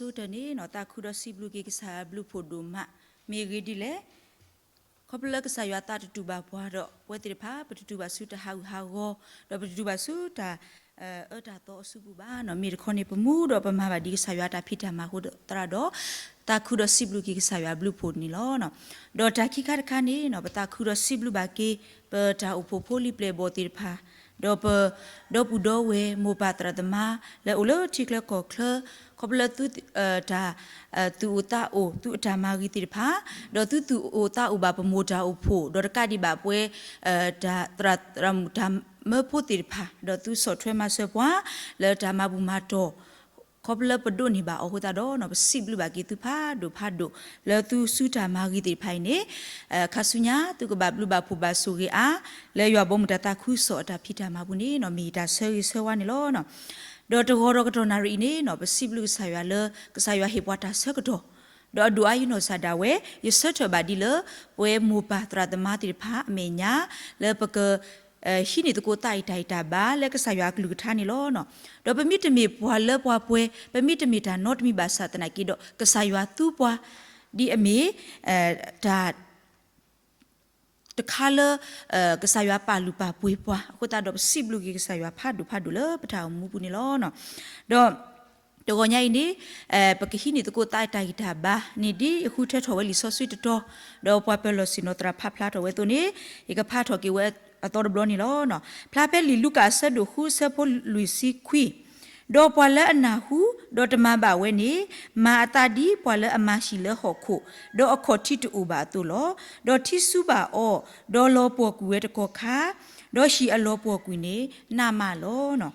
တၢ်ဆိကတၢၢ်န့ၣ် သးခုဒီးစံးဘျုးက့ၤကစၢ်ယွၤဘျုးဖှိၣ်ဒိၣ်မး မ့ၢ်ဂ့ၢ်ဒ်လဲၣ်. ခီဖျိလၢကစၢ်ယွၤသးတတူၢ်ဘၣ်ပှၤဒီး ပဝဲသ့ၣ်တဖၣ် ပတတူၢ်ဘၣ်ဆူတၢ်ဟးဂူာ်ဟးဂီၤ, ဒီးပတတူၢ်ဘၣ်ဆူတၢ် အၢတၢ်သီအစုပူၤဘၣ်န့ၣ်, မ့ၢ်တခီန့ၣ် ပမူဒီးပမၤဘၣ်ဒ်ကစၢ်ယွၤတၢ်ဖံးတၢ်မၤအဃိသတးဒီး သးခုဒီးစံးဘျုးက့ၤကစၢ်ယွၤဘျုးဖှိၣ်န့ၣ်လီၤ. ဒီးတၢ်ခံခါတခါန့ၣ် ပသးခုဒီးစံးဘျုးဘၣ်က့ၤ ပတၢ်အိၣ်ဖှိၣ်ဖိလံၤပျဲၢ်ဘီၣ်သ့ၣ်တဖၣ်, ဒီးပဒီပုၢ်ဒီဝဲၢ်မိၢ်ပၢ်သရၣ်သမါ လၢအိၣ်လၢထံချၢကီၢ်ချၢ, ခီဖျိလၢ တၢ် သူၣ်အိၣ်သးအိၣ် သုအတၢ်မၤဂ့ၤသ့ၣ်တဖၣ်, ဒီးသုသူၣ်အိၣ်သးအိၣ်ဘၣ်ပမိၢ်တၢ်အိၣ်ဖှိၣ် ဒီးတကးဒံးဘၣ်ပဝဲ တၢ်သရၣ်မုၣ်တၢ်မၢဖိသ့ၣ်တဖၣ် ဒီးသုဆီၣ်ထွဲမၤစၢၤပှၤ လၢတၢ်မၤဘူၣ်မၤတီၢ် ခီဖျိလၢပဒိးန့ၢ်ဘၣ်အီၤအဃိသတးဒီး ပစံးဘျုးဘၣ်က့ၤသုဖးဒိၣ်ဖးဒိၣ် လၢသုစုတၢ်မၤဂ့ၤသ့ၣ်တဖၣ်အံၤန့ၣ်, ခါဆူညါ သုကဘၣ်ဘျုးဘၣ်ဖှိၣ်ဘၣ်ဆိၣ်ဂ့ၤအါ လၢယွၤဘီမုၢ်တၢ်သးခုကစီၣ်အတၢ်ဖံးတၢ်မၤပူၤန့ၣ် မ့ၢ်ယတၢ်ဆၢဂ့ၤဆၢဝါန့ၣ်လီၤ. ဒီးတဂီၤဒီးကတီၢ်နၣ်ရံၣ်အံၤန့ၣ် ပစံးဘျုးကစၢ်ယွၤလၢ ကစၢ်ယွၤဟ့ၣ်ပှၤတၢ်ဆၢကတီၢ်, ဒီးအဒိၣ်အါယနီၢ်ကစၢ်ဒၣ်ဝဲ ယဆၢထၢၣ်ဘၣ်ဒ်လၢ ပဝဲမိၢ်ပၢ်သရၣ်သမါသ့ၣ်တဖၣ်အမဲာ်ညါ လၢပက ဟံးန့ၢ်သကိးသးအံၣ်တၢ်အံၣ်တၢ်ဘါလၢကစၢ်ယွၤအကလုၢ်ကထါန့ၣ်လီၤ. ဒီးပမ့တမ့ၢ်ပှၤလၢပှၤပှဲၤ, ပမ့တမ့ၢ်တၢ်နီတမံၤဘၣ်ဆၣ်သနာ်က့ဒီး ကစၢ်ယွၤသူပှၤ ဒ်အမ့ၢ် တၢ် တခါလၢ ကစၢ်ယွၤပာ်လုၢ်ပာ်ပှ့ၤပှၤအဃိသတးဒီး ပစံးဘျုးက့ၤကစၢ်ယွၤဖးဒိၣ်ဖးဒိၣ်လၢပတၢ်အိၣ်မူပူၤန့ၣ်လီၤ. ဒီး တဂီၤညါအံၤန့ၣ် ပကဟံးန့ၢ်သကိးသးတၢ်ဂံၢ်တၢ်ဘါန့ၣ် ဒ်ယဃုထၢထီၣ်ဝဲလံာ်စီဆှံတတီၤ, ဒီးပှၤပၢၤလီၢ်ဆ့ၣ်နီၤသရၣ်ဖးဖျါထီၣ်ဝဲအသိးန့ၣ် ယကဖးထီၣ်က့ၤဝဲအသီတဘျီန့ၣ်လီၤ. ဖျါဖဲလံာ်လူၤကၣ်အဆၢဒိၣ်ဃုအဆၢဖိလွံၢ်ဆံခွံ, ဒီးပှၤလၢအနၢ်ဟူ ဒီးတမၤဘၣ်ဝဲန့ၣ် မၤအသးဒ်ပှၤလၢအမၤဟံၣ်လၢဟီၣ်ခိၣ်, ဒီးအခီၣ်ထံးတအိၣ်ဘၣ်အသိးလီၤ. ဒီးထံစူဘၣ်အီၤ, ဒီးလီၤပှီၢ်ကွံာ်ဝဲတကီၢ်ခါ, ဒီးဟံၣ်အလီၤပှီၢ်ကွံာ်န့ၣ် နးမးလီၤ.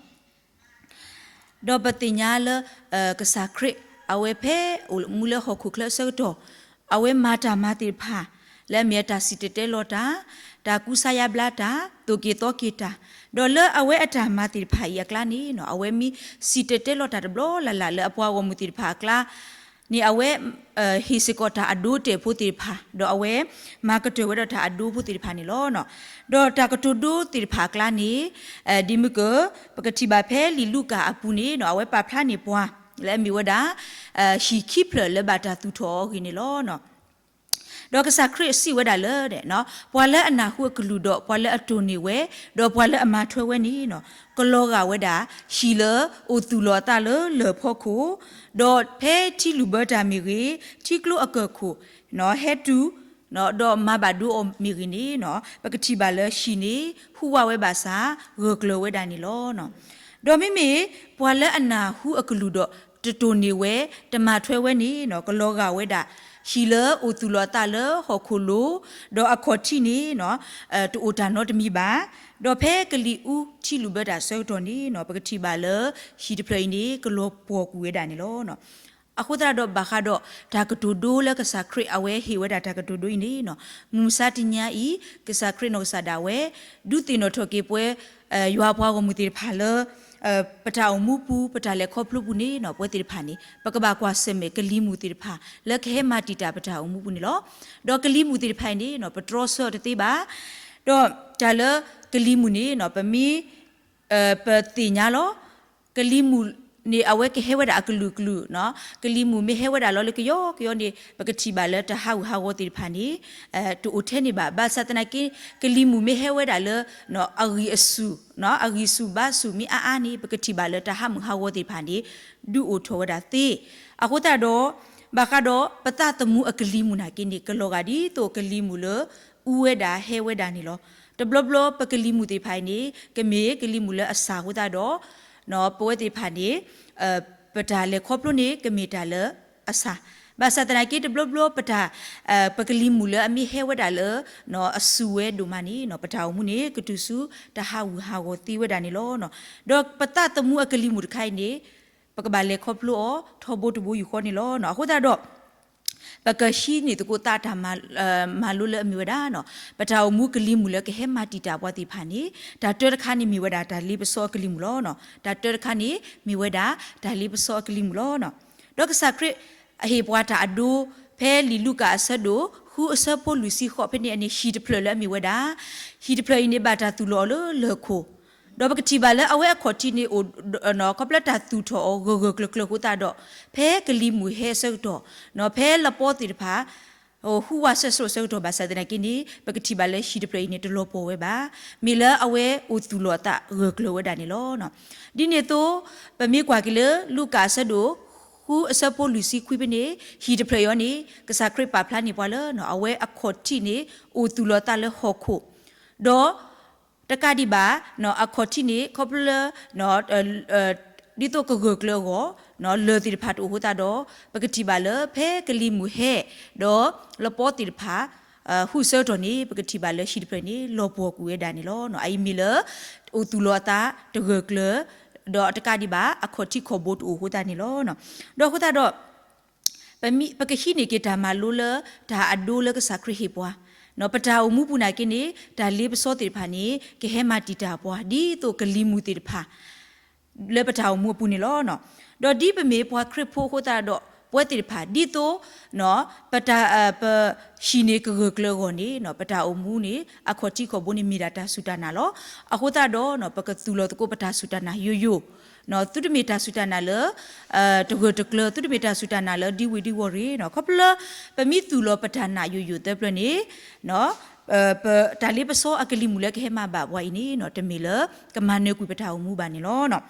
ဒီးပသ့ၣ်ညါလၢ ကစၢ်ခရံာ် အဝဲဖဲအိၣ်မူလၢဟီၣ်ခိၣ်ချၢအဆၢကတီၢ် အဝဲမၤတၢ်မၤသ့ၣ်တဖၣ် လၢအမ့ၢ်အတၢ်စံၣ်တဲၤတဲလီၤတၢ်, တၢ်ကူစါယါဘျါတၢ်, သိၣ်က့ၤသီက့ၤတၢ်, ဒီးလၢအဝဲအတၢ်မၤသ့ၣ်တဖၣ်အံၤအကျါန့ၣ် အဝဲမ့ၢ်စံၣ်တဲၤတဲလီၤတၢ်တဘျီလၢ်လၢ်လၢအပှၤဂီၢ်မုၢ်သ့ၣ်တဖၣ်အကျါ န့ၣ် အဝဲ ဟ့ၣ်စ့ၢ်ကီးတၢ်အဒိအတဲာ်ဖိသ့ၣ်တဖၣ် ဒီးအဝဲမၤကတၢၢ်ဝဲဒီးတၢ်အဒိဖိသ့ၣ်တဖၣ်န့ၣ်လီၤ. ဒီးတၢ်ကတိၤဒိသ့ၣ်တဖၣ်အကျါန့ၣ် ဒ်မုၢ်က ပကထံၣ်ဘၣ်ဖဲလံာ်လူၤကၣ်အပူၤန့ၣ် အဝဲပာ်ဖျါန့ၢ်ပှၤ လၢအမ့ၢ်ဝဲဒၣ် ဟံၣ်ခံဖျၢၣ်လၢဘၣ်တၢ်သူၣ်ထီၣ်အီၤအဂ့ၢ်န့ၣ်လီၤ. ဒီးကစၢ်ခရံာ်စံးဝဲဒၣ်လၢ ပှၤလၢအနၢ်ဟူအကလုၢ်ဒီး ပှၤလၢအတိၢ်န့ၢ်ဝဲ ဒီးပှၤလၢအမၤထွဲဝဲန့ၣ် ကလီၤဂာ်ဝဲဒၣ် ဟံၣ်လၢအိၣ်သူၣ်လီၤအသးလၢလၢၢ်ဖီခိၣ်, ဒီးဖဲထံလုၢ်ဘၢတၢ်မ့ၢ်ဂ့ၤ, ထံကျိအကၢၢ်ခိၣ် ဟဲတုၤ ဒီးမၤဘၣ်ဒိအီၤမ့ၢ်ဂ့ၤန့ၣ် ပကထံၣ်ဘၣ်လၢဟံၣ်န့ၣ် ဟူးဝးဝဲဘၣ်ဆၣ် ဂၢၢ်ကျၢၤဝဲဒၣ်န့ၣ်လီၤ. ဒီးမ့မ့ၢ် ပှၤလၢအနၢ်ဟူအကလုၢ်ဒီး တတိၢ်န့ၢ်ဝဲ, တမၤထွဲဝဲန့ၣ် ကလီၤဂာ်ဝဲဒၣ် ဟံၣ်လၢအိၣ်သူၣ်လီၤအသးလၢဟီၣ်ခိၣ်လိၤ, ဒီးအခီၣ်ထံးန့ၣ် တအိၣ်တၢ်နီတမံၤဘၣ်. ဒီးဖဲကလံၤအူထံလုၢ်ဘၢတၢ်အဆၢကတီၢ်န့ၣ် ပကထံၣ်ဘၣ်လၢ ဟံၣ်တဖျၢၣ်အံၤန့ၣ် ကလီၤပှီၢ်ကွံာ်ဝဲဒၣ်န့ၣ်လီၤ. အဃိသတးဒီးဘၣ်ဃးဒီးတၢ်ကတိၤဒိလၢကစၢ်ခရံာ်အဝဲဟ့ၣ်ဝဲဒၣ်တၢ်ကတိၤဒိအံၤန့ၣ် မုၢ်မဆါတနံၤအံၤ ကစၢ်ခရံာ်နီၢ်ကစၢ်ဒၣ်ဝဲ ဒုးသ့ၣ်နီၣ်ထီၣ်က့ၤပဝဲ ယွၤပှၤဂီၢ်မုၢ်သ့ၣ်တဖၣ်လၢ ပတၢ်အိၣ်မူပူၤ ပတၢ်လဲၤခီဖျိပူၤန့ၣ် ပဝဲသ့ၣ်တဖၣ်န့ၣ် ပကဘၣ်ကွၢ်ဆၢၣ်မဲာ်ကလံၤမုၢ်သ့ၣ်တဖၣ် လၢကဟဲမၤတံာ်တာ်ပတၢ်အိၣ်မူပူၤန့ၣ်လီၤ. ဒီးကလံၤမုၢ်သ့ၣ်တဖၣ်အံၤန့ၣ် ပတြီဆၢအီၤတသ့ဘၣ်. ဒီးတၢ်လၢကလံၤမုၢ်န့ၣ် ပမ့ၢ် ပသ့ၣ်ညါလီၤ. ကလံၤမုၢ်န့ၣ် အဝဲကဟဲဝဲဒၣ်အကလုာ်ကလုာ်, ကလံၤမုၢ်မ့ၢ်ဟဲဝဲဒၣ်လီၤလၢကယီကယီန့ၣ် ပကထံၣ်ဘၣ်လၢတၢ်ဟးဂူာ်ဟးဂီၤသ့ၣ်တဖၣ်န့ၣ် တအိၣ်ထဲန့ၣ်ဘၣ်. ဘၣ်ဆၣ်သနာ်က့ ကလံၤမုၢ်မ့ၢ်ဟဲဝဲဒၣ်လၢ အဂံၢ်အဆူၣ်, အဂံၢ်ဆူၣ်ဘါဆူၣ်မ့ၢ်အါအါန့ၣ် ပကထံၣ်ဘၣ်လၢတၢ်ဟးမုၢ်ဟးဂီၤသ့ၣ်တဖၣ်န့ၣ် ဒုးအိၣ်ထီၣ်ဝဲဒၣ်သ့. အဃိသတးဒီး ဘၣ်ဃးဒီးပသးသမူအကလံၤမုၢ်နာ်က့န့ၣ် ကလီၤဂာ်ဒ်သိးကလံၤမုၢ်လၢ အူဝဲဒၣ်ဟဲဝဲဒၣ်န့ၣ်လီၤ. တဘျီဘျီပကလံၤမုၢ်သ့ၣ်တဖၣ်အံၤန့ၣ် ကမ့ၢ်ကလံၤမုၢ်လၢအစှၤအဃိသတးဒီး ပဝဲသ့ၣ်တဖၣ်န့ၣ် ပတၢ်လဲၤခီဖျိန့ၣ် ကမ့ၢ်တၢ်လၢအစှၤ. ဘၣ်ဆၣ်သနာ်က့ တဘျီဘျီပတၢ် ပကလံၤမုၢ်လၢအမ့ၢ်ဟဲဝဲဒၣ်လၢ အဆူၣ်ဝဲဒိၣ်မးန့ၣ် ပတၢ်အိၣ်မူန့ၣ် ကတုၤဆူတၢ်ဟးဂူာ်ဟးဂီၤသ့ဝဲဒၣ်န့ၣ်လီၤ. ဒီးပသးသမူအကလံၤမုၢ်တခါအံၤန့ၣ် ပကဘၣ်လဲၤခီဖျိအီၤ ထီဘိတဘိယူၢ်ဃီန့ၣ်လီၤ. အဃိသတးဒီး ပကဟံးန့ၢ်သကိးသးတၢ်မၤလိလၢအမ့ၢ်ဝဲဒၣ် ပတၢ်အိၣ်မူကလံၤမုၢ်လၢကဟဲမၤတံာ်တာ်ပှၤသ့ၣ်တဖၣ်န့ၣ် တၢ်တၢတခါန့ၣ်မ့ၢ်ဝဲဒၣ်တၢ်လ့ပစီအကလံၤမုၢ်လီၤ. တၢ်တၢတခါန့ၣ် မ့ၢ်ဝဲဒၣ်တၢ်လ့ပစီအကလံၤမုၢ်လီၤ. ဒီးကစၢ်ခရံာ်အဟ့ၣ်ပှၤတၢ်အဒိ ဖဲလံာ်လူၤကၣ်အဆၢဒိၣ် ဃုအဆၢဖိလွံၢ်ဆံဃိးဖဲန့ၣ်န့ၣ် ဟံၣ်တဖျၢၣ်လၢအမ့ၢ်ဝဲဒၣ် ဟံၣ်တဖျၢၣ်အံၤန့ၣ် ဘၣ်တၢ်သူၣ်လီၤအီၤလၢလၢၢ်ခိၣ် ဒီးပကထံၣ်ဘၣ်လၢအဝဲအခီၣ်ထံးန့ၣ်အိၣ် ခီဖျိတၢ်သူၣ်ထီၣ်အီၤဂၢၢ်ဂၢၢ်ကျၢၤကျၢၤအဃိသတးဒီး ဖဲကလံၤမုၢ်ဟဲအဆၢကတီၢ် ဖဲလပီသ့ၣ်တဖၣ် ဟူးဝးဆၢဆှိးအဆၢကတီၢ်ဘၣ်ဆၣ်သနာ်က့န့ၣ် ပကထံၣ်ဘၣ်လၢဟံၣ်တဖျၢၣ်အံၤန့ၣ် တလီၤပှီၢ်ဝဲဘၣ်. မ့ၢ်လၢအဝဲအိၣ်သူၣ်လီၤအသးဂၢၢ်ကျၢၤဝဲဒၣ်န့ၣ်လီၤ. ဒ်န့ၣ်အသိး ပမ့ၢ်ကွၢ်က့ၤလၢ လူၤကၣ်အဆၢဒိၣ်ဃုအဆၢဖိလွံၢ်ဆံခွံဖဲန့ၣ် ဟံၣ်တဖျၢၣ်အံၤန့ၣ် ကစၢ်ခရံာ်ပာ်ဖျါန့ၢ်ပှၤလၢ အဝဲအခီၣ်ထံးန့ၣ် အိၣ်သူၣ်လီၤအသးလၢဟီၣ်ခိၣ် ဒီး တကးဒံးဘၣ် အခီၣ်ထံးန့ၣ် ခီဖျိလၢ ဒ်သိးကဂၢၢ်ကျၢၤအဂီၢ် လၢၢ်သ့ၣ်တဖၣ်တအိၣ်အဃိသတးဒီး ပကထံၣ်ဘၣ်လၢဖဲကလံၤမုၢ်ဟဲ ဒီးလပီသ့ၣ်တဖၣ် ဟူးဆၢကတီၢ်န့ၣ် ပကထံၣ်ဘၣ်လၢဟံၣ်တဖျၢၣ်န့ၣ် လီၤပှီၢ်ကွံာ်ဝဲဒၣ်န့ၣ်လီၤ. အအံၤမ့ၢ်လၢ အိၣ်သူၣ်လီၤအသးတဂၢၢ်ကျၢၤ ဒီးတကးဒံးဘၣ် အခီၣ်ထံးခီၣ်ဘိတအိၣ်အဃိသတးန့ၣ်လီၤ. ဒီးအဃိသတးဒီး ပကဟံးန့ၢ်က့ၤတၢ်မၤလိလၢတၢ်အဒိလၢကစၢ်ခရံာ်ဟ့ၣ်ပှၤ, ပတၢ်အိၣ်မူပူၤနာ်က့န့ၣ် တၢ်လ့ပစီသ့ၣ်တဖၣ်န့ၣ် ကဟဲမၤတံာ်တာ်ပှၤ ဒ်သိးကလံၤမုၢ်သ့ၣ်တဖၣ် လၢပတၢ်အိၣ်မူအပူၤန့ၣ်လီၤ. ဒီးဒ်ပမ့ၢ်ပှၤခရံာ်ဖိအဃိသတးဒီး ပဝဲသ့ၣ်တဖၣ် ဒ်သိး ပတၢ် ပဟံၣ်န့ၣ်ကဂၢၢ်ကျၢၤအဂီၢ်န့ၣ် ပတၢ်အိၣ်မူန့ၣ် အခီၣ်ထံးခီၣ်ဘိန့ၣ်မ့ၢ်ဒၣ်တၢ်စူၢ်တၢ်နာ်လီၤ. အဃိသတးဒီး ပကသူၣ်လီၤသကိးပတၢ်စူၢ်တၢ်နာ်ယိာ်ယိာ် သုတမ့ၢ်တၢ်စူၢ်တၢ်နာ်လၢ တဂၢၢ်တကျၢၤ သုတမ့ၢ်တၢ်စူၢ်တၢ်နာ်လၢဒံဝ့ၤဒံဝီၤရ့ၤ ခီဖျိလၢ ပမ့ၢ်သူၣ်လီၤပတၢ်နာ်ယိာ်ယိာ်သၢဖျၢၣ်န့ၣ် တၢ်လ့ပစီအကလံၤမုၢ်လၢကဟဲမၤဘၣ်ပှၤအံၤန့ၣ် တမ့ၢ်လၢကမၤနၢၤကွံာ်ပတၢ်အိၣ်မူဘၣ်န့ၣ်လီၤ.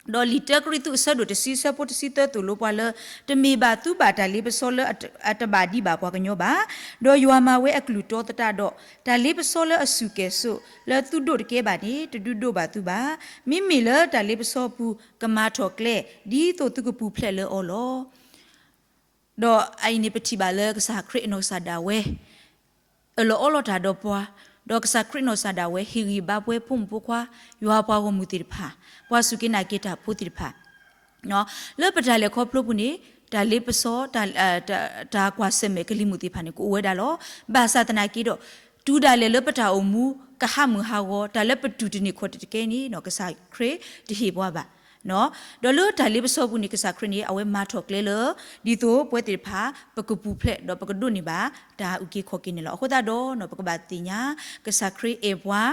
ဒီးလံာ်တၢကရံၣ်သူးအဆၢဒိၣ်တဆံအဆၢဖိတဆံသၢသိၣ်လိပှၤလၢ တမ့ၢ်ဘၣ်သုဘၣ်တၢ်လ့ပစီလၢအတဘၣ်ဒံးဘၣ်ပှၤကညီဘၣ်. ဒီးယွၤမၤဝဲအကလုၢ်တီသတးဒီး တၢ်လ့ပစီလၢအစူၢ်ကဲၣ်ဆိးလၢသုဒိးတကဲဘၣ်န့ၣ် တဒုးဒိးဘၣ်သုဘၣ်. မ့မ့ၢ်လၢတၢ်လ့ပစီအပူၤ ကမၤထီၣ်ကျဲ ဒ်သိးသုကပူၤဖျဲးလၢအီၤလီၤ. ဒီးအအံၤန့ၣ်ပထံၣ်ဘၣ်လၢကစၢ်ခရံာ်အနီၢ်ကစၢ်ဒၣ်ဝဲ အၢၣ်လီၤအီလီၤတၢ်ဒီးပှၤ, ဒီးကစၢ်ခရံာ်နီၢ်ကစၢ်ဒၣ်ဝဲ ဟ့ၣ်ဂံၢ်ဘါပှၤဖိမုၣ်ဖိခွါ, ယွၤပှၤဂီၢ်မုၢ်သ့ၣ်တဖၣ်, ပှၤစူၢ်က့ၤနာ်က့ၤတၢ်ဖိသ့ၣ်တဖၣ် လၢပတၢ်လဲၤခီဖျိပူၤန့ၣ် တၢ်လ့ပစီ တၢ်ကွၢ်ဆၢၣ်မဲာ်ကလံၤမုၢ်သ့ၣ်တဖၣ်န့ၣ် ကအိၣ်ဝဲဒၣ်လီၤ. ဘၣ်ဆၣ်သနာ်က့ဒီး တုၤဒၣ်လဲာ်လၢပတၢ်အိၣ်မူ ကဟးမုၢ်ဟးဂီၤ တၢ်လၢပတူၢ်တန့ၢ်ခီၣ်တကဲန့ၣ် ကစၢ်ခရံာ်တဟ့ၣ်ပှၤဘၣ်. ဒီးလၢတၢ်လ့ပစီပူၤန့ၣ် ကစၢ်ခရံာ်န့ၣ် အဝဲမၤထီၣ်ကျဲလၢ ဒ်သိးပဝဲသ့ၣ်တဖၣ် ပကပူၤဖျဲး ဒီးပကဒိးန့ၢ်ဘၣ်တၢ်အုၣ်က့ၤခီၣ်က့ၤန့ၣ်လီၤ. အဃိသတးဒီး ပကဘၣ်သ့ၣ်ညါ ကစၢ်ခရံာ်အဲၣ်ပှၤ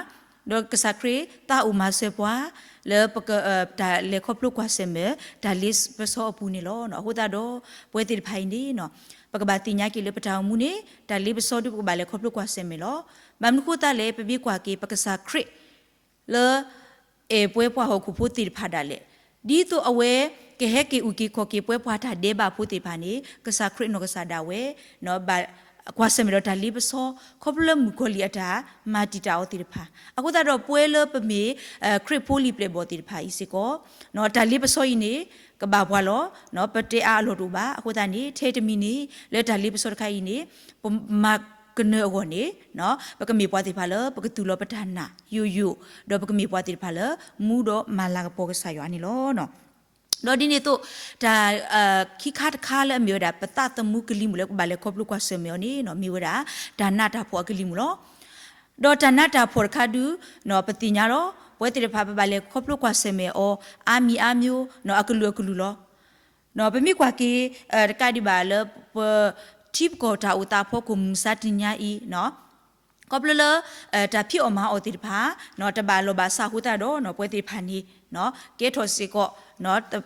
ဒီးကစၢ်ခရံာ်သးအိၣ်မၤစၢၤပှၤ လၢပက တၢ်လဲၤခီဖျိကွၢ်ဆၢၣ်မဲာ် တၢ်လ့ပစီအပူၤန့ၣ်လီၤ. အဃိသတးဒီး ပဝဲသ့ၣ်တဖၣ်အံၤန့ၣ် ပကဘၣ်သ့ၣ်ညါက့ၤလၢပတၢ်အိၣ်မူန့ၣ် တၢ်လ့ပစီဒုးပကဘၣ်လဲၤခီဖျိကွၢ်ဆၢၣ်မဲာ်လီၤ. ဘၣ်မနုၤဃိသတးလဲၣ် ပမ့ၢ်ကွၢ်က့ၤ ပကစၢ်ခရံာ် လၢ အဲၣ်ပှဲၤပှၤဟီၣ်ခိၣ်ဖိသ့ၣ်တဖၣ်ဒၣ်လဲာ် ဒ်သိးအဝဲ ကဟဲက့ၤအုၣ်က့ၤခီၣ်က့ၤပှဲၤပှၤတၢ်ဒဲးဘးဖိသ့ၣ်တဖၣ်န့ၣ် ကစၢ်ခရံာ်နီၢ်ကစၢ်ဒၣ်ဝဲ ဘၣ်ကွၢ်ဆၢၣ်မဲာ်ဒီးတၢ်လ့ပစီ ခီဖျိလၢမုၣ်ကီၤလံၢ်အတၢ်မၤတံာ်တာ်အီၤသ့ၣ်တဖၣ်. အဃိသတးဒီးပဝဲလၢပမ့ၢ် ခရံာ်ဖိလံာ်ပျဲၢ်ဘီၣ်သ့ၣ်တဖၣ်အံၤစ့ၢ်ကီး တၢ်လ့ပစီအံၤန့ၣ် ကဘၣ်ပှၤလီၤ. ပတဲအါအလီၢ်တအိၣ်ဘၣ်. အဃိသတးန့ၣ် ထဲတမံၤန့ၣ် လၢတၢ်လ့ပစီတခါအံၤန့ၣ် ပမၤကနၢၤအဂီၢ်န့ၣ် ပကမ့ၢ်ပှၤသ့ၣ်တဖၣ်လၢ ပကသူၣ်လီၤပတၢ်နာ်ယိာ်ယိာ် ဒီးပကမ့ၢ်ပှၤသ့ၣ်တဖၣ်လၢ မူဒီးမၤလၤကပီၤကစၢ်ယွၤန့ၣ်လီၤ. ဒီးဒ်န့ၣ်အသိး တၢ် ခံခါတခါလၢအမ့ၢ်ဝဲဒၣ် ပသးသမူကလံၤမုၢ်လၢပကဘၣ်လဲၤခီဖျိကွၢ်ဆၢၣ်မဲာ်အီၤန့ၣ် မ့ၢ်ဝဲဒၣ် တၢ်နးတၢ်ဖှီၣ်အကလံၤမုၢ်လီၤ. ဒီးတၢ်နးတၢ်ဖှီၣ်တခါဒုး ပသ့ၣ်ညါလီၤ. ပဝဲသ့ၣ်တဖၣ်ပဘၣ်လဲၤခီဖျိကွၢ်ဆၢၣ်မဲာ်အီၤ အါမံၤအါမျိုး အကလုာ်အကလုာ်လီၤ. ပမ့ၢ်ကွၢ်က့ၤ တကးဒံးဘၣ်လၢ ပ ထံပကီၢ်တၢ်အိၣ်သးအဖီခိၣ်မုၢ်မဆါတနံၤညါအံၤ ခီဖျိလၢ တၢ်ဖံးအီၣ်မၤအီၣ်သ့ၣ်တဖၣ် တဘၣ်လီၢ်ဘၣ်စးအဃိသတးဒီး ပဝဲသ့ၣ်တဖၣ်န့ၣ် ကဲထီၣ်စ့ၢ်ကီး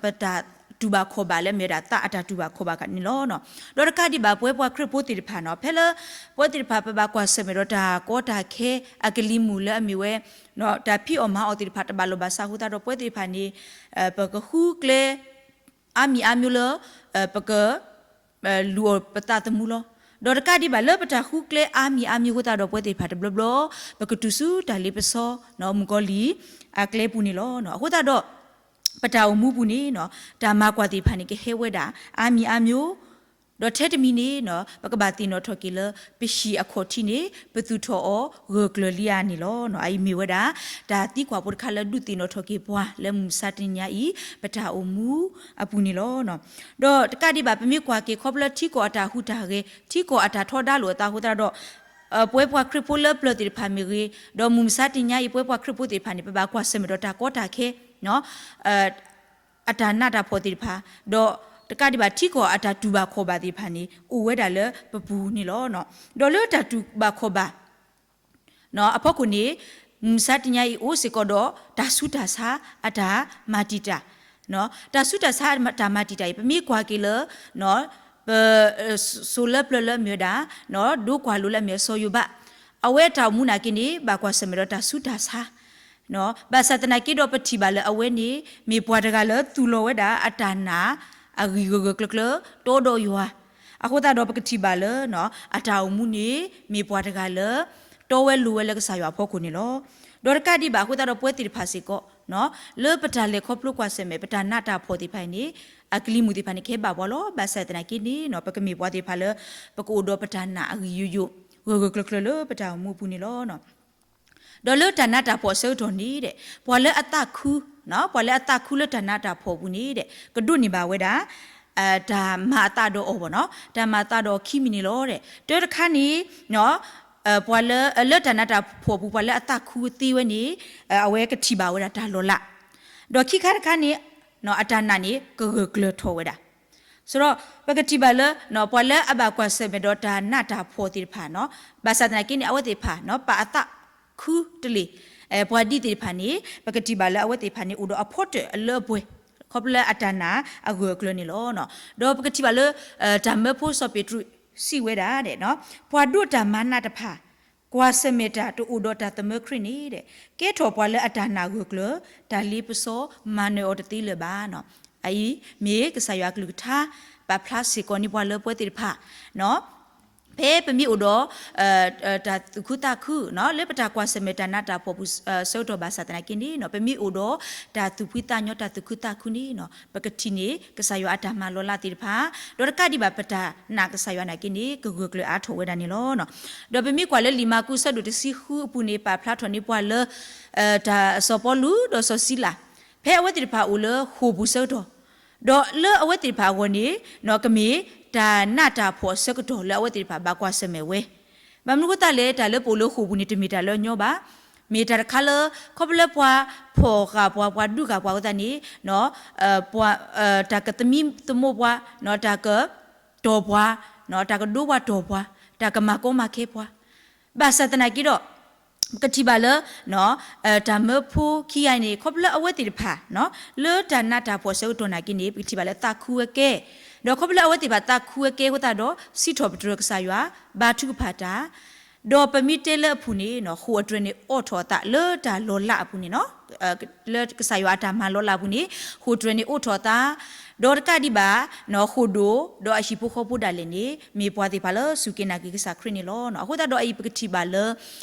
ပတၢ်တူၢ်ဘၣ်ခီၣ်ဘၣ်လၢအမ့ၢ်ဝဲဒၣ်သးအတၢ်တူၢ်ဘၣ်ခီၣ်ဘၣ်န့ၣ်လီၤ. ဒီးတကးဒံးဘၣ်ပဝဲပှၤခရံာ်ဖိသ့ၣ်တဖၣ်န့ၣ် ဖဲလၢ ပဝဲသ့ၣ်တဖၣ်ပဘၣ်ကွၢ်ဆၢၣ်မဲာ်ဒီးတၢ်ကီတၢ်ခဲအကလံၤမုၢ်လၢအမ့ၢ်ဝဲ တၢ်ဖံးအီၣ်မၤအီၣ်သ့ၣ်တဖၣ်တဘၣ်လီၢ်ဘၣ်စးအဃိသတးဒီး ပဝဲသ့ၣ်တဖၣ်န့ၣ် ပကဃုကျဲ အါမံၤအါမျိုးလၢ ပက လူၤအီၣ်ပသးသမူလီၤ. ဒီးတကးဒံးဘၣ်လၢပတၢ်ဃုကျဲအါမံၤအါမျိုးအဃိသတးဒီး ပဝဲသ့ၣ်တဖၣ်တဘျီဘျီ ပကတုၤဆူတၢ်လ့ပစီ မုၣ်ကီၤလံၢ်အကျဲပူၤန့ၣ်လီၤ. အဃိသတးဒီး ပတၢ်အိၣ်မူပူၤန့ၣ် တၢ်မၤကွၢ်သ့ၣ်တဖၣ်န့ၣ် ကဟဲဝဲဒၣ် အါမံၤအါမျိုး ဒီးထဲတမံၤန့ၣ် ပကဘၣ်သ့ၣ်နီၣ်ထီၣ်က့ၤလၢ ပဟံၣ်အခီၣ်ထံးန့ၣ် ပသူၣ်ထီၣ်အီၤဂၢၢ်ကျၢၤလံဧါန့ၣ်လီၤ. အအံၤမ့ၢ်ဝဲဒၣ် တၢ်သံကွၢ်ဖိတခါလၢဒုးသ့ၣ်နီၣ်ထီၣ်က့ၤပှၤလၢမုၢ်မဆါတနံၤညါအံၤ ပတၢ်အိၣ်မူအပူၤန့ၣ်လီၤ. ဒီးတကးဒံးဘၣ် ပမ့ၢ်ကွၢ်က့ၤခီဖျိထံကီၢ်အတၢ်ဟူးတၢ်ဂဲၤ ထံကီၢ်အတၢ်ထီဒါလိာ်အသးအဃိသတးဒီး ပဝဲပှၤခရံာ်ဖိလၢပျၢၤသ့ၣ်တဖၣ်မ့ၢ်ဂ့ၤ ဒီးမုၢ်မဆါတနံၤညါအံၤ ပဝဲပှၤခရံာ်ဖိသ့ၣ်တဖၣ်န့ၣ် ပဘၣ်ကွၢ်ဆၢၣ်မဲာ်ဒီးတၢ်ကီတၢ်ခဲ အတၢ်နးတၢ်ဖှီၣ်သ့ၣ်တဖၣ် ဒီးတကးဒံးဘၣ်ထံကီၢ်အတၢ်တူၢ်ဘၣ်ခီၣ်ဘၣ်သ့ၣ်တဖၣ်န့ၣ် အိၣ်ဝဲဒၣ်လၢပပူၤန့ၣ်လီၤ. ဒီးလၢတၢ်တူၢ်ဘၣ်ခီၣ်ဘၣ် အဖီခိၣ်န့ၣ် မုၢ်မဆါတနံၤအံၤအိၣ်စ့ၢ်ကီးဒီး တၢ်ဆူးတၢ်ဆါအတၢ်မၤတံာ်တာ်, တၢ်ဆူးတၢ်ဆါအတၢ်မၤတံာ်တာ်အံၤ ပမ့ၢ်ကွၢ်က့ၤလၢ ပ စိၤလၢပျၢၤလၢအမ့ၢ်ဝဲဒၣ် ဒိကွၢ်လိလၢအမ့ၢ်စီၤယိၤဘး, အဝဲအတၢ်အိၣ်မူနာ်က့န့ၣ် ဘၣ်ကွၢ်ဆၢၣ်မဲာ်ဒီးတၢ်ဆူးတၢ်ဆါ, ဘၣ်ဆၣ်သနာ်က့ဒီး ပထံၣ်ဘၣ်လၢအဝဲန့ၣ် မ့ၢ်ပှၤတဂၤလၢသူၣ်လီၤဝဲဒၣ်အတၢ်နာ်အဂံၢ်ဂၢၢ်ဂၢၢ်ကျၢၤကျၢၤ တီဒီးယွၤ, အဃိသတးဒီးပကထံၣ်ဘၣ်လၢ အတၢ်အိၣ်မူန့ၣ် မ့ၢ်ပှၤတဂၤလၢ တီဝဲလိၤဝဲလၢကစၢ်ယွၤအဖီခိၣ်န့ၣ်လီၤ. ဒီးတကးဒံးဘၣ်အဃိသတးဒီးပဝဲသ့ၣ်တဖၣ်စ့ၢ်ကီး လၢပတၢ်လဲၤခီဖျိကွၢ်ဆၢၣ်မဲာ် ပတၢ်နးတၢ်ဖှီၣ်သ့ၣ်တဖၣ်အံၤန့ၣ် အကလံၤမုၢ်သ့ၣ်တဖၣ်န့ၣ် ကဟဲဘၣ်ပှၤလီၤ. ဘၣ်ဆၣ်သနာ်က့န့ၣ် ပကမ့ၢ်ပှၤသ့ၣ်တဖၣ်လၢ ပကအိၣ်ဒီးပတၢ်နာ်အဂံၢ်ယိာ်ယိာ် ဂၢၢ်ဂၢၢ်ကျၢၤကျၢၤလၢပတၢ်အိၣ်မူအပူၤန့ၣ်လီၤ. ဒီးလၢတၢ်နးတၢ်ဖှီၣ်အဆၢကတီၢ်န့ၣ်ဒီး ပှၤလၢအသးခု, ပှၤလၢအသးခုလၢတၢ်နးတၢ်ဖှီၣ်အပူၤန့ၣ်ဒီး ကဒိးန့ၢ်ဘၣ်ဝဲဒၣ် တၢ်မၤအသးဒီးအီၤဘၣ်နီၤ, တၢ်မၤအသးဒီးအီၤခံမံၤန့ၣ်လီၤ. တၢတခါန့ၣ် ပှၤလၢ လၢတၢ်နးတၢ်ဖှီၣ်အပူၤ ပှၤလၢအသးခုသ့ဝဲန့ၣ် အဝဲကထံၣ်ဘၣ်ဝဲဒၣ်တၢ်လီၤလး, ဒီးခံခါတခါန့ၣ် အတၢ်နာ်န့ၣ် ကဂၢၢ်ကျၢၤထီၣ်ဝဲဒၣ်. ဆိုတော့ ပကထံၣ်ဘၣ်လၢ ပှၤလၢအဘၣ်ကွၢ်ဆၢၣ်မဲာ်ဒီးတၢ်နးတၢ်ဖှီၣ်သ့ၣ်တဖၣ်နီၤ, ဘၣ်ဆၣ်သနာ်က့န့ၣ် အဝဲသ့ၣ်တဖၣ် ပာ်အသးခုတလ့ၢ်, ပှၤဒ်သ့ၣ်တဖၣ်န့ၣ် ပကထံၣ်ဘၣ်လၢအဝဲသ့ၣ်တဖၣ်န့ၣ် အိၣ်ဒီးအဖီတၢၣ်အလၢအပှဲၤ ခီဖျိလၢအတၢ်နာ်အဂၢၢ်အကျၢၤန့ၣ်လီၤ. ဒီးပကထံၣ်ဘၣ်လၢ တၢ်မၢဖိစီၤပ့းတရူးစံးဝဲဒၣ် ပှၤဒိးတၢ်မၤနးတဖၣ် ကွၢ်ဆၢၣ်မဲာ်တၢ်တအိၣ်ဒီးတၢ်သမၢခရံာ်န့ၣ်ဒီး ကဲထီၣ်ပှၤလၢအတၢ်နာ်ဂၢၢ်ကျၢၤ တၢ်လ့ပစီမၤနၢၤအီၤတသ့လၢၤဘၣ်. အအံၤမ့ၢ်ကစၢ်ယွၤအကလုၢ်ကထါ ပာ်ဖျါစ့ၢ်ကီးန့ၢ်ပှၤလၢပဝဲသ့ၣ်တဖၣ် ဖဲပမ့ၢ်အိၣ်ဒီး တၢ်သူၣ်ခုသးခု လၢပတၢ်ကွၢ်ဆၢၣ်မဲာ်တၢ်နးတၢ်ဖှီၣ်ပူၤ ဆၢကတီၢ်ဘၣ်ဆၣ်သနာ်က့န့ၣ် ပမ့ၢ်အိၣ်ဒီးတၢ်သူၣ်ဖှံသးညီ တၢ်သူၣ်ခုသးခုန့ၣ် ပကထံၣ်န့ၢ်ကစၢ်ယွၤအတၢ်မၤလီၤလးသ့ၣ်တဖၣ်, ဒီးတကးဒံးဘၣ်ပတၢ်နာ်ကစၢ်ယွၤနာ်က့န့ၣ် ကဂၢၢ်ကျၢၤအါထီၣ်ဝဲဒၣ်န့ၣ်လီၤ. ဒီးပမ့ၢ်ကွၢ်လၢလံာ်မၢ်ကူးဆၢဒိၣ်တဆံဃုအပူၤန့ၣ် ပာ်ဖျါထီၣ်န့ၢ်ပှၤလၢ တၢ်စီၤပီလူးဒီးစီၤစံလၤ ဖဲအဝဲသ့ၣ်တဖၣ်အိၣ်လၢဃိာ်ပူၤဆၢကတီၢ်, ဒီးလၢအဝဲသ့ၣ်တဖၣ်အဂီၢ်န့ၣ် ကမ့ၢ်တၢ်နးတၢ်ဖှီၣ်အဆၢကတီၢ်လၢအဝဲသ့ၣ်တဖၣ်ဘၣ်ကွၢ်ဆၢၣ်မဲာ်ဝဲ, ဘၣ်မနုၤအဃိသတးလဲၣ် တၢ်လၢပအိၣ်လၢဃိာ်ပူၤန့ၣ် တမ့ၢ်တၢ်လၢအညီဘၣ်, မ့ၢ်တၢ်တခါလၢ ခီဖျိလၢပှၤဖီၣ်ဃာ်ပှၤ ပှၤဒုးဃာ်ပှၤအဃိသတးန့ၣ် တၢ်ကသမံသမိးပှၤ, တၢ်ကတီၢ်ပှၤ, တၢ်ကဒိပှၤတီၢ်ပှၤ, တၢ်ကမၤကီမၤခဲပှၤ, ဘၣ်ဆၣ်သနာ်က့ဒီး ပကထံၣ်ဘၣ်လၢ တၢ်မၢဖိခံဂၤန့ၣ် ခီဖျိလၢအဝဲသ့ၣ်တဖၣ် လၢတၢ်နးတၢ်ဖှီၣ်အဆၢကတီၢ်နာ်က့န့ၣ် ပကထံၣ်ဘၣ်လၢသးခုဝဲကဲ, ဒီးခီဖျိလၢအဝဲသ့ၣ်တဖၣ်သးခုဝဲကဲအဃိသတးဒီး စံးထီၣ်ပတြၢၤကစၢ်ယွၤ ဘါထုကဖၣ်တၢ်, ဒီးပမ့ၢ်တဲလၢအပူၤန့ၣ် ဃိာ်အတြဲၤန့ၣ်အိးထီၣ်အသးလၢတၢ်လီၤလးအပူၤန့ၣ်နီၤ, လၢကစၢ်ယွၤအတၢ်မၤလီၤလးအပူၤန့ၣ် ဃိာ်တြဲၤန့ၣ်အိးထီၣ်အသး, ဒီးတကးဒံးဘၣ် ဃိာ်ဒိၣ် ဒီးအဟံၣ်ဖိဃီဖိဒၣ်လဲာ်န့ၣ် မ့ၢ်ပှၤသ့ၣ်တဖၣ်လၢစူၢ်က့ၤနာ်က့ၤကစၢ်ခရံာ်န့ၣ်လီၤ. အဃိသတးဒီးအအံၤပကထံၣ်ဘၣ်လၢ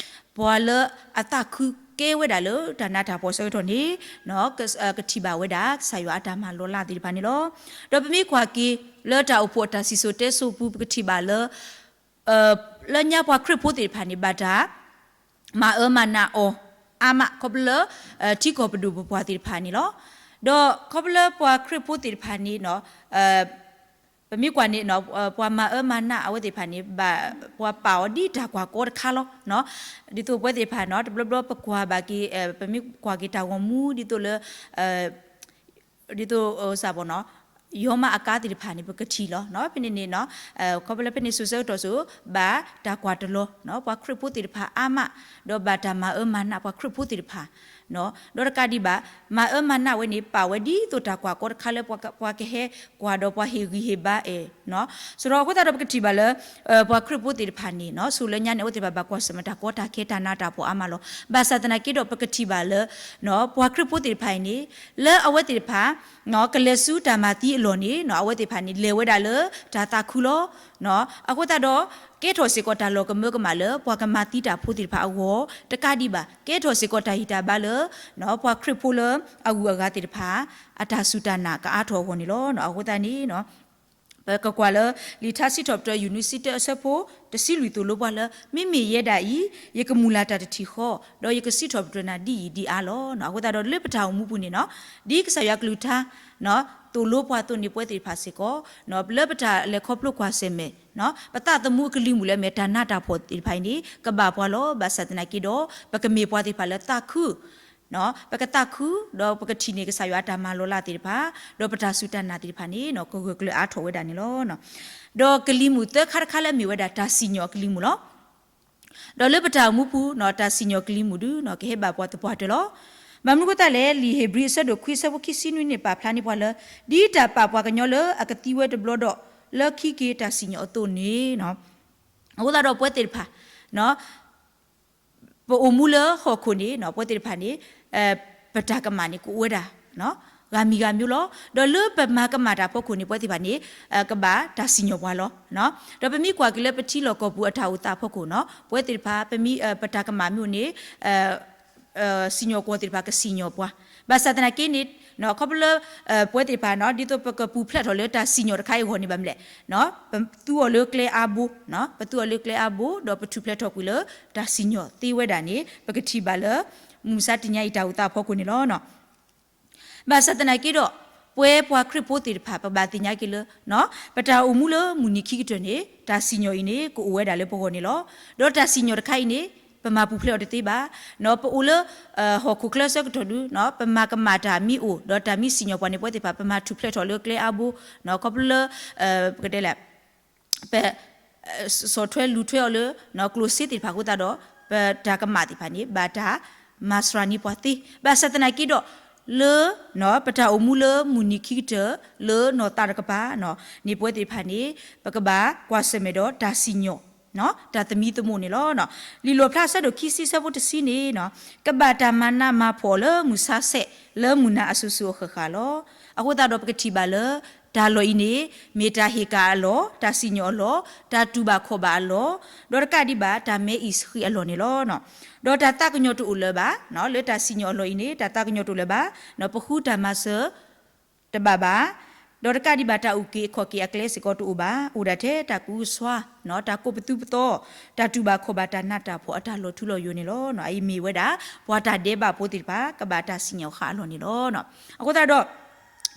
ပှၤလၢအသးခုကဲဝဲဒၣ်လၢတၢ်နးတၢ်ဖှီၣ်အဆၢကတီၢ်န့ၣ် ကထံၣ်ဘၣ်ဝဲဒၣ် ကစၢ်ယွၤအတၢ်မၤလီၤလးသ့ၣ်တဖၣ်န့ၣ်လီၤ. ဒီးပမ့ၢ်ကွၢ်က့ၤ လၢတၢ်အိၣ်ဖှိၣ်အတၢ်စံၣ်စိၤတဲစိၤပူၤ ပကထံၣ်ဘၣ်လၢ လၢညါပှၤခရံာ်ဖိသ့ၣ်တဖၣ်န့ၣ် ဘၣ်တၢ်မၤအၢမၤနးအီၤအါမး ခီဖျိလၢ ထံကီၢ်ပဒိၣ်ပပှၢ်သ့ၣ်တဖၣ်န့ၣ်လီၤ. ဒီးခီဖျိလၢပှၤခရံာ်ဖိသ့ၣ်တဖၣ်န့ၣ် ပမ့ၢ်ကွၢ်န့ၣ် ပှၤမၤအၢမၤနးအဝဲသ့ၣ်တဖၣ်န့ၣ် ဘၣ်ပှၤပာ်အီၤဒ်တၢ်ကွၢ်ကီတခါလီၤ. ဒ်သိးပဝဲသ့ၣ်တဖၣ်နီၤ တဘျီဘျီပကွၢ်ဘၣ်က့ၤ ပမ့ၢ်ကွၢ်က့ၤတၢ်ဂီၤမူ ဒ်သိးလၢ ဒ်သိး စၢ်ဘီနီၤ ယီမးအကါသ့ၣ်တဖၣ်န့ၣ် ပကထံၣ်လီၤ. ဖဲန့ၣ်န့ၣ် ခီဖျိလၢဖဲန့ၣ်စိၤဆၢကတီၢ်စိၤ ဘၣ်တၢ်ကွၢ်တလီၤ ပှၤခရံာ်ဖိသ့ၣ်တဖၣ်အါမး ဒီးဘၣ်တၢ်မၤအၢမၤနးပှၤခရံာ်ဖိသ့ၣ်တဖၣ် ဒီးတကးဒံးဘၣ် မၤအၢမၤနးဝဲန့ၣ် ပာ်ဝဲဒ်သိးတၢ်ကွၢ်ကီတခါလၢ ပှၤကဟဲကွၢ်ဒီးပှၤဟ့ၣ်ဂံၢ်ဟ့ၣ်ဘါအဲၣ် ဆိုတော့ အဃိသတးဒီးပကထံၣ်ဘၣ်လၢ ပှၤခရံာ်ဖိသ့ၣ်တဖၣ်န့ၣ် စိၤလၢညါန့ၣ် အဝဲသ့ၣ်တဖၣ်ဘၣ်ကွၢ်ဆၢၣ်မဲာ်တၢ်ကီတၢ်ခဲတၢ်နးတၢ်ဖှီၣ်အါမးလီၤ. ဘၣ်ဆၣ်သနာ်က့ဒီး ပကထံၣ်ဘၣ်လၢ ပှၤခရံာ်ဖိသ့ၣ်တဖၣ်အံၤန့ၣ် လၢအဝဲသ့ၣ်တဖၣ် ကလဲၤဆူတၢ်မၤသံအလီၢ်န့ၣ် အဝဲသ့ၣ်တဖၣ်န့ၣ် လဲၤဝဲဒၣ်လၢတၢ်သးခုလီၤ. အဃိသတးဒီး ကဲထီၣ်စ့ၢ်ကီးတၢ်လီၤကမၢကမၣ်လၢ ပှၤကမၤသံတၢ်ဖိသ့ၣ်တဖၣ်အဂီၢ် တကးဒံးဘၣ် ကဲထီၣ်စ့ၢ်ကီးတၢ်ဟ့ၣ်တၢ်ဘါလၢ ပှၤခရံာ်ဖိလၢအဂုၤအဂၤသ့ၣ်တဖၣ် အတၢ်စူၢ်တၢ်နာ်ကအါထီၣ်အဂီၢ်န့ၣ်လီၤ. အဃိသတးန့ၣ် ပကကွၢ်လၢ လံာ်ထါစံးထီၣ်ပတြၢၤ ယူၢ်နွံဆံတၢ အဆၢဖိ တဆံလွံၢ်သိၣ်လိပှၤလၢ မ့မ့ၢ်ယဲဒၣ်အံၤ ယကမုၢ်လၢ်တၢ်တထံၣ်ဃီ ဒီးယကစံးထီၣ်ပတြၢၤနၤဒ်အံၤဒ်အါလီၤ. အဃိသတးဒီးလၢပတၢ်အိၣ်မူပူၤန့ၣ်နီၤ ဒ်ကစၢ်ယွၤကလုၢ်ကထါ သိၣ်လိပှၤအသိးန့ၣ် ပဝဲသ့ၣ်တဖၣ်စ့ၢ်ကီး လၢပတၢ်လဲၤခီဖျိကွၢ်ဆၢၣ်မဲာ် ပသးသမူအကလံၤမုၢ်လၢအမ့ၢ်တၢ်နးတၢ်ဖှီၣ်သ့ၣ်တဖၣ်အံၤန့ၣ် ကဘၣ်ပှၤလီၤ. ဘၣ်ဆၣ်သနာ်က့ဒီး ပကမ့ၢ်ပှၤသ့ၣ်တဖၣ်လၢသးခု ပကသးခု ဒီးပကထံၣ်န့ၢ်ကစၢ်ယွၤအတၢ်မၤလီၤလးသ့ၣ်တဖၣ် ဒီးပတၢ်စူၢ်တၢ်နာ်သ့ၣ်တဖၣ်န့ၣ် ကဂၢၢ်ကျၢၤအါထီၣ်ဝဲဒၣ်န့ၣ်လီၤ. ဒီးကလံၤမုၢ်သၢခါတခါလၢအမ့ၢ်ဝဲဒၣ်တၢ်စံၣ်ညီၣ်အကလံၤမုၢ်လီၤ. ဒီးလၢပတၢ်အိၣ်မူပူၤနီၤ တၢ်စံၣ်ညီၣ်ကလံၤမုၢ်ဒုနီၤ ကဟဲဘၣ်ပှၤသပှၢ်တၢၢ်လီၤ. ဘၣ်မနုၤအဃိသတးလဲၣ် လံာ်ဧ့ၤဘြံၤအဆၢဒိၣ်ခွံအဆၢဖိခံဆံနွံန့ၣ် ပာ်ဖျါန့ၢ်ပှၤလၢ ဒ်တၢ်ပာ်ပှၤကညီလၢအကသံဝဲတဘျီဒီး လၢခံက့ၤတၢ်စံၣ်ညီၣ်အသိးန့ၣ် အဃိသတးဒီးပဝဲသ့ၣ်တဖၣ် ပအိၣ်မူလၢဟီၣ်ခိၣ်န့ၣ် ပဝဲသ့ၣ်တဖၣ်န့ၣ် ပတၢ်ကမၣ်န့ၣ် ကအိၣ်ဝဲဒၣ် ဂၤမံၤဂၤမံၤလီၤ. ဒီးလၢပမၤကမၣ်တၢ်အဖီခိၣ်န့ၣ် ပဝဲသ့ၣ်တဖၣ်န့ၣ် ကဘၣ်တၢ်စံၣ်ညီၣ်ပှၤလီၤ. ဒီးပမ့ၢ်ကွၢ်က့ၤလၢပထံလီၢ်ကီၢ်ပူၤအတၢ်အိၣ်သးအဖီခိၣ်နီၤ ပဝဲသ့ၣ်တဖၣ် ပမ့ၢ် ပတၢ်ကမၣ်မ့ၢ်အိၣ်န့ၣ် စံၣ်ညီၣ်ကွီၢ်သ့ၣ်တဖၣ်ကစံၣ်ညီၣ်ပှၤ ဘၣ်ဆၣ်သနာ်က့န့ၣ် ခီဖျိလၢ ပဝဲသ့ၣ်တဖၣ်နီၤ ဒ်သိးပကပူၤဖျဲးထီၣ်လၢတၢ်စံၣ်ညီၣ်တခါအံၤအဂီၢ်န့ၣ် ဘၣ်မနုၤလဲၣ် ပသူအီၤလၢကျဲအါဘိ ပသူအီၤလၢကျဲအါဘိ ဒီးပထူၣ်ဖျဲးထီၣ်ကွံာ်လၢတၢ်စံၣ်ညီၣ်သ့ဝဲဒၣ်န့ၣ် ပကထံၣ်ဘၣ်လၢ မုၢ်မဆါတနံၤအံၤတၢ်အိၣ်သးအဖီခိၣ်န့ၣ်လီၤ. ဘၣ်ဆၣ်သနာ်က့ဒီး ပဝဲပှၤခရံာ်ဖိသ့ၣ်တဖၣ် ပကဘၣ်သ့ၣ်ညါက့ၤလၢ ပတၢ်အိၣ်မူလၢမုၢ်နံၤခံကတၢၢ်န့ၣ် တၢ်စံၣ်ညီၣ်အံၤန့ၣ် ကအိၣ်ဝဲဒၣ်လၢပဂီၢ်န့ၣ်လီၤ. ဒီးတၢ်စံၣ်ညီၣ်တခါအံၤန့ၣ် ပမၤပူၤဖျဲးအီၤတသ့ဘၣ်. ပအိၣ်လၢ ဟီၣ်ခိၣ်ချၢအဆၢကတီၢ်ဒု ပမၤကမၣ်တၢ်မ့ၢ်အိၣ် ဒီးတၢ်မ့ၢ်စံၣ်ညီၣ်ပှၤန့ၣ် ပဝဲသ့ၣ်တဖၣ် ပမၤထူၣ်ဖျဲးထီၣ်လၢကျဲအါဘိ ခီဖျိလၢ ပကတဲလဲၣ် ပ ဆီၣ်ထွဲလူၤထွဲအီၤလၢ ကျိၣ်စ့သ့ၣ်တဖၣ်အဃိသတးဒီး ပတၢ်ကမၣ်သ့ၣ်တဖၣ်န့ၣ် ဘၣ်တၢ်မၤစှၤန့ၢ်ပှၤသ့. ဘၣ်ဆၣ်သနာ်က့ဒီး လၢ ပတၢ်အိၣ်မူလၢမုၢ်နံၤခံကတၢၢ် လၢနီၢ်သးတကပၤန့ၣ် ပဝဲသ့ၣ်တဖၣ်န့ၣ် ပကဘၣ်ကွၢ်ဆၢၣ်မဲာ်ဒီးတၢ်စံၣ်ညီၣ် တၢ်သမံသမိးန့ၣ်လီၤ. လံာ်လီၣ်ဖျါအဆၢဒိၣ်ခံဆံအဆၢဖိတဆံန့ၣ် ကဘၣ်တၢ်မၤနးမၤဖှီၣ်အီၤလၢမုၢ်ဆါဆဲး လၢမုၢ်နၤအစိၤစိၤအဃၣ်ဃၣ်လီၤ. အဃိသတးဒီးပကထံၣ်ဘၣ်လၢ တၢ်လီၢ်အံၤန့ၣ် မ့ၢ်တၢ်ဟ့ၣ်ကၣ်အလီၢ်, တၢ်စံၣ်ညီၣ်အလီၢ်, တၢ်တူၢ်ဘၣ်ခီၣ်ဘၣ်အလီၢ်, ဒီးတကးဒံးဘၣ် တၢ်မဲအံၣ်စဃံးအလီၢ်န့ၣ်လီၤ. ဒီးတၢ်သးကညီၤတအိၣ်လၢၤဘၣ်, လၢတၢ်စံၣ်ညီၣ်အလီၢ်အံၤန့ၣ် တၢ်သးကညီၤတအိၣ်လၢၤဘၣ်, ပဃုတၢ်မၤစၢၤ တဘၣ်ဘၣ်, ဒီးတကးဒံးဘၣ် တၢ်အုၣ်က့ၤခီၣ်က့ၤအကျဲစ့ၢ်ကီးတအိၣ်ဘၣ်, အိၣ်ဒၣ်ထဲတၢ်ကူစါ, တၢ်ကိးပသူပသီ, တၢ်တူၢ်ဘၣ်ခီၣ်ဘၣ် တၢ်နးတၢ်ဖှီၣ်အတၢ်လီၤထူလီၤယိာ်န့ၣ်လီၤ. အအံၤမ့ၢ်ဝဲဒၣ် ပှၤတၢ်ဒဲးဘးဖိသ့ၣ်တဖၣ် ကဘၣ်တၢ်စံၣ်ညီၣ်ဃာ်အလီၢ်န့ၣ်လီၤ. အဃိသတးဒီး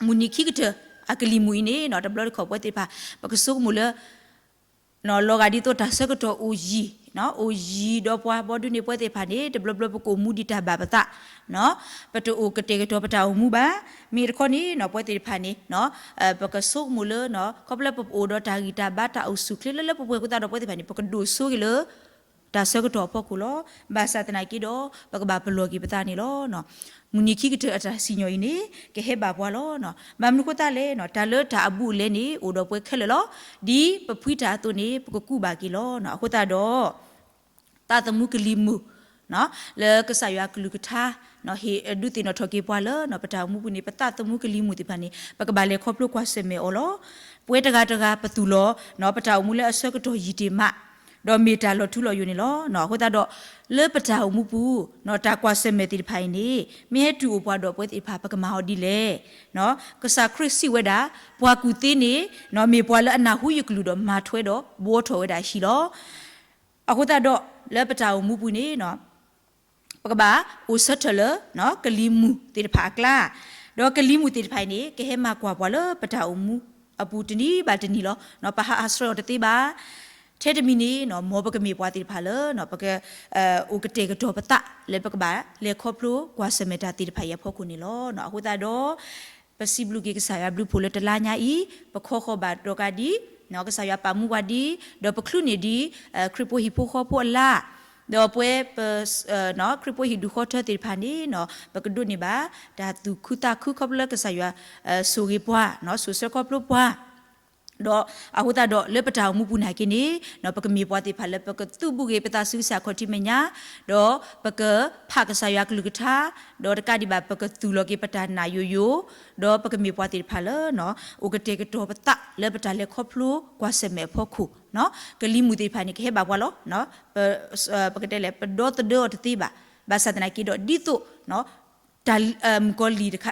မုၢ်နံၤခံကတၢၢ် အကလံၤမုၢ်အံၤန့ၣ် တဘျီတခီၣ်ပဝဲသ့ၣ်တဖၣ် ပကဆိကမိၣ်လၢ လီၤဂာ်ဒ်သိးတၢ်ဆၢကတီၢ်အိၣ်ယံၤ, အိၣ်ယံၤဒီးပှၤဘီဒုန့ၣ် ပဝဲသ့ၣ်တဖၣ်န့ၣ် တဘျီဘျီပကအိၣ်မူဒံးတၢ်ဘၣ်ပသး, ပတအိၣ်ကတဲာ်ကတီၤပတၢ်အိၣ်မူဘၣ်. မ့ၢ်တခီန့ၣ် ပဝဲသ့ၣ်တဖၣ်န့ၣ် ပကဆိကမိၣ်လၢ ခီဖျိလၢပအိၣ်ဒီးတၢ်ဂံၢ်တၢ်ဘါ တၢ်အိၣ်ဆူၣ်ချ့လၢလၢပှဲၤပှဲၤအဃိသတးဒီး ပဝဲသ့ၣ်တဖၣ်န့ၣ် ပကဒိၣ်စိဂ့ၤလၢ တၢ်ဆၢကတီၢ်အဖီခိၣ်လီၤ. ဘၣ်ဆၣ်သနာ်က့ဒီး ပကဘၣ်ပလီၢ်က့ၤပသးန့ၣ်လီၤ. မုၢ်နံၤခံကတၢၢ်အတၢ်စံၣ်ညီၣ်အံၤန့ၣ် ကဟဲဘၣ်ပှၤလီၤ. ဘၣ်မနုၤအဃိသတးလဲၣ်, တၢ်လၢတၢ်အဘူးအလဲန့ၣ် အိၣ်ဒီးပှၤခဲလၢာ်လီၤ. ဒ်ပဖှံတၢ်အသိးန့ၣ် ပကကူးဘၣ်က့ၤလီၤ. အဃိသတးဒီး သးသမူကလံၤမုၢ် လၢကစၢ်ယွၤအကလုၢ်ကထါ ဟ့ၣ်ဒုးသ့ၣ်နီၣ်ထီၣ်က့ၤပှၤလၢ ပတၢ်အိၣ်မူပူၤန့ၣ် ပသးသမူကလံၤမုၢ်သ့ၣ်တဖၣ်န့ၣ် ပကဘၣ်လဲၤခီဖျိကွၢ်ဆၢၣ်မဲာ်အီၤလီၤ. ပဝဲတဂၤတဂၤပသူၣ်လီၤ ပတၢ်အိၣ်မူလၢအဆၢကတီၢ်ယံာ်တ့ၢ်မး ဒီးမ့ၢ်တၢ်လီၤထူလီၤယိာ်န့ၣ်လီၤ. အဃိသတးဒီး လၢပတၢ်အိၣ်မူပူၤ တၢ်ကွၢ်ဆၢၣ်မဲာ်သ့ၣ်တဖၣ်အံၤန့ၣ် မ့ၢ်ဟဲတုၤအိၣ်ပှၤဒီးပဝဲသ့ၣ်တဖၣ် ပကမၤအီၤဒ်လဲၣ်. ကစၢ်ခရံာ်စံးဝဲဒၣ် ပှၤကူၣ်သ့န့ၣ် မ့ၢ်ပှၤလၢအနၢ်ဟူယကလုၢ်ဒီးမၤထွဲဒီး ဘှီထီၣ်ဝဲဒၣ်ဟံၣ်လီၤ. အဃိသတးဒီး လၢပတၢ်အိၣ်မူပူၤန့ၣ် ပကဘၣ်အိၣ်ဆၢထၢၣ်လၢ ကလံၤမုၢ်သ့ၣ်တဖၣ်အကျါ, ဒီးကလံၤမုၢ်သ့ၣ်တဖၣ်အံၤန့ၣ် ကဟဲမၤကွၢ်ပှၤလၢပတၢ်အိၣ်မူအပူၤတနံၤဘၣ်တနံၤလီၤ. ပဟးအါဆှဲအီၤတသ့ဘၣ်. ထဲတမံၤန့ၣ် မ်ပကမ့ၢ်ပှၤသ့ၣ်တဖၣ်လၢ ပက အိၣ်ကတဲာ်ကတီၤပသးလၢပကဘၣ်လဲၤခီဖျိကွၢ်ဆၢၣ်မဲာ်တၢ်သ့ၣ်တဖၣ်အံၤအဖီခိၣ်န့ၣ်လီၤ. အဃိသတးဒီး ပစံးဘျုးက့ၤကစၢ်ယွၤဘျုးဖှိၣ်လၢတလါညါအံၤ ပခီဃီၤဘၣ်ဒီးကးဒံး ကစၢ်ယွၤပာ်မူပှၤဒံး ဒီးပချုးန့ၢ်ဒံး ခရံာ်ဖိဟံၣ်ဖိဃီဖိအလါ, ဒီးပဝဲပ ခရံာ်ဖိဟံၣ်ဒူၣ်ဃီထၢသ့ၣ်တဖၣ်န့ၣ် ပကဒိးန့ၢ်ဘၣ် တၢ်သူၣ်ခုသးခုခီဖျိလၢကစၢ်ယွၤ ဆိၣ်ဂ့ၤပှၤ ဆိၣ်ဆၢခီဖျိပှၤ ဒီးအဃိသတးဒီး လၢပတၢ်အိၣ်မူပူၤနာ်က့န့ၣ် ပကမ့ၢ်ပှၤသ့ၣ်တဖၣ်လၢပကသုးဘူးက့ၤပသးဆူကစၢ်ခီၣ်ထံးမဲာ်ညါ, ဒီးပကဖးကစၢ်ယွၤကလုၢ်ကထါ, ဒီးတကးဒံးဘၣ် ပကသူၣ်လီၤက့ၤပတၢ်နာ်ယိာ်ယိာ်, ဒီးပကမ့ၢ်ပှၤသ့ၣ်တဖၣ်လၢ အိၣ်ကတဲာ်ကတီၤပသးလၢပတၢ်လဲၤခီဖျိကွၢ်ဆၢၣ်မဲာ်အဖီခိၣ်, ကလံၤမုၢ်သ့ၣ်တဖၣ်န့ၣ် ကဟဲဘၣ်ပှၤလီၤ. ပ ပကတဲလဲၣ် ပဒီသဒၢအီၤတသ့ဘၣ်. ဘၣ်ဆၣ်သနာ်က့ဒီး ဒ်သိး တၢ် မုၣ်ကီၤလံၢ်တခါ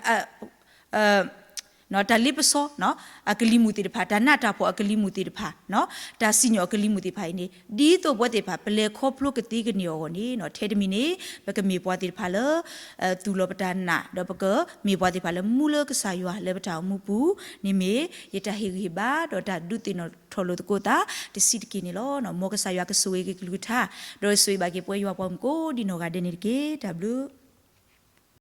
တၢ်လ့ပစီ အကလံၤမုၢ်သ့ၣ်တဖၣ်, တၢ်နးတၢ်ဖှီၣ်အကလံၤမုၢ်သ့ၣ်တဖၣ်, တၢ်စံၣ်ညီၣ်အကလံၤမုၢ်သ့ၣ်တဖၣ်အံၤန့ၣ် ဒ်သိးပဝဲသ့ၣ်တဖၣ် ပလဲၤခီဖျိကသ့ကန့ၢ်အဂီၢ်န့ၣ် ထဲတမံၤန့ၣ် ပကမ့ၢ်ပှၤသ့ၣ်တဖၣ်လၢ သူၣ်လီၤပတၢ်နာ်, ဒီးပကမ့ၢ်ပှၤသ့ၣ်တဖၣ်လၢမူလၢကစၢ်ယွၤလၢပတၢ်အိၣ်မူပူၤန့ၣ်မ့ၢ် ယတၢ်ဟ့ၣ်ဂံၢ်ဟ့ၣ်ဘါ ဒီးတၢ်ဒုးသ့ၣ်နီၣ်ထီၣ်လိာ်သကိးသးတဆံးတက့ၢ်န့ၣ်လီၤ. မ်ကစၢ်ယွၤကဆိၣ်ဂ့ၤက့ၤကလုၢ်ကထါ, ဒီးဆိၣ်ဂ့ၤဘၣ်က့ၤပဝဲယွၤပှၤမုၣ်ကိးဒံးနီၢ်ဂၤဒဲးန့ၣ်တက့ၢ်. တၢ်ဘျုး